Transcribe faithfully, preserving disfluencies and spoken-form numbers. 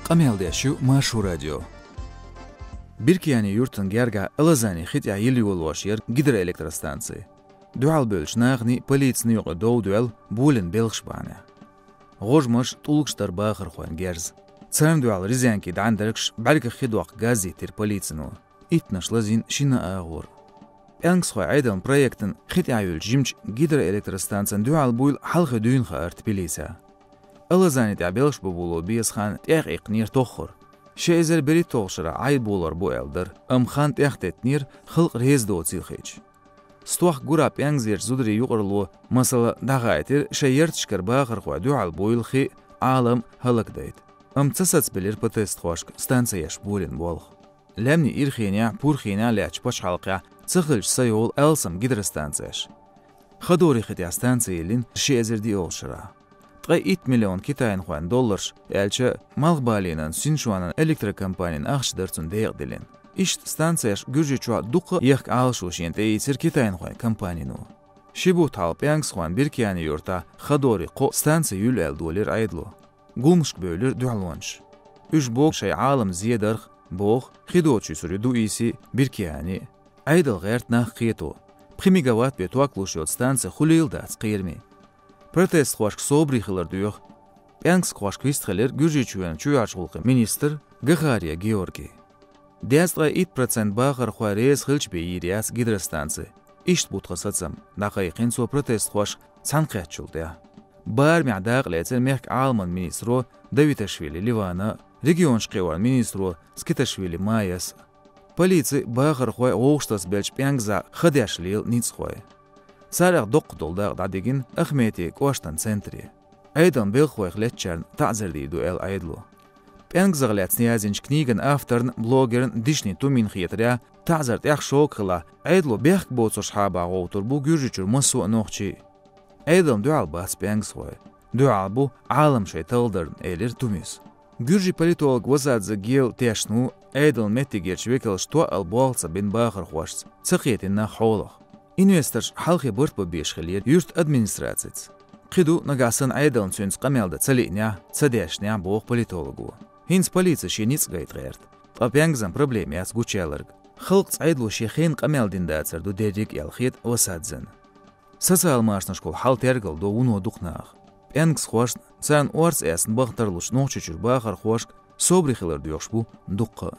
Къамел деш ю Маршо радио. Биркияни юртан герга Алазани хи тӀехь йила йолош яра гидроэлектростанци. Дуьхьал бевллачу наханий, полицин юкъа дов доьлла болийна белхаш бахьанехь. ГӀожмаш, тӀулгаш дара бахархойн герз. Царна дуьхьал резинкийн дӀандаргаш, бӀаьргах хи доккху газ йиттира полицино. Иттаннаш лазийна шина агӀор. ПӀенгазхойн Ӏедалан проектан хи тӀехь йолчу жимачу гидроэлектростанцина дуьхьал буйла хьалхе дуьйна хаар Тбилисехь. Алазани тӀехь белхаш бан болу беза хан тӀех иккхинера тоххара. Ши эзар берхӀитталгӀачу шарахь Ӏай болор бу аьлла дара, амма хан тӀех теттинера, халкъ реза доцийла хеташ. Стохка гура пӀенгазерчу зударийн юкъаралло, масала, дӀахаийтира шайн ярташкара бахархой дуьхьал буйла хи, Ӏалам хӀаллакдайта. Амма ца сацабелира протестхошка станцеш болийна болх. Лаьмнийн ирхенехь, пурхенехь лаьттачу пачхьалкхехь ца хилча ца йолу алсам гидростанцеш. Хадори хи тӀехь станци йиллина ши эзар диъалгӀачу шарахь. Ткъе итт миллион китайнхойн долларш, аьлча, Малхбалийнан Синшуанан электрокомпанин ахча дара цунна декъадиллина. Иштта станцеш Гуьржийчохь дуккха а ехка Ӏалашо шена тӀеийцира китайнхойн компанино. Ши бутт хьалха пӀенгазхойн Биркияни юртахь Хадори кхоъ станци юьллу аьлла долийра Ӏедало. Гуламашка бевлира дуьхьалонаш. Уьш боху шайн Ӏалам зедарх, боху хи доцуш юьсур ю Дуиси, Биркияни. Ӏедал гӀерта нах кхето. Пхи мегаватт бен ток луш йолчу станци хуьлийла дац кхераме. Протестхошка собаре хилар доьху. ПӀенгазхошка вистхилира Гуьржийчоьнан чоьхьарчу гӀуллакхийн министр Гахари Георгий. Дезткъе итт процент бахархой реза хилча бен йийр яц гидростанци. Иштта бу тхан сацам, дӀакхайкхина цо протестхошка цхьаьнакхеттачул тӀаьхьа. Барамехь дакъа лецира мехкан Ӏаламан министро Давиташвили Ливана, регионаш кхиоран министро Скиташвили Майяс. Полици, бахархой вовшахтасабеллачу пӀенгаза ха деш лела ницкъахой. Царах доккха долу дакъа дӀадигина Ахмети кӀоштан центре. Ӏедалан белхалойх леттачарна таӀзар дийр ду аьлла Ӏедало. ПӀенгазах лаьцна язйинчу книган авторна, блогерна Дишни Тумина хетарехь, таӀзар тӀех шога хилахь, Ӏедало бехк боцурш хьаба гӀовттур бу Гуьржийчуьра массо а нохчий. Ӏедална дуьхьал бац пӀенгазхой. Дуьхьал бу Ӏалам шайн талдарна, элира Тумис. Гуьржийн политолог Васадзе Гел тешна ву, Ӏедалан меттигерчу векалша тоъал болх ца бина бахархошца, ца кхетийна нах хьолах. Инвесторш хьалхе барт бан безаш хиллера юьртан администрацица. Кхин ду, нагахь санна Ӏедална цуьнца къамел дан ца лиънехь, ца дешнехь, боху политолого. ХӀинца полици шен ницкъ гайта гӀерта. Ткъа пӀенгазан проблема яц гучуяларг. Халкъаца Ӏедало шен хенан къамел дина дацар ду дерриг а аьлла хета Васадзена. Социал машанашкахула хьал тергалдо вуно дукха нах. ПӀенгазхошна, царна орца эцна бахам тарлучу Нохчийчуьра бахархошка собаре хилар доьхуш бу дуккха а.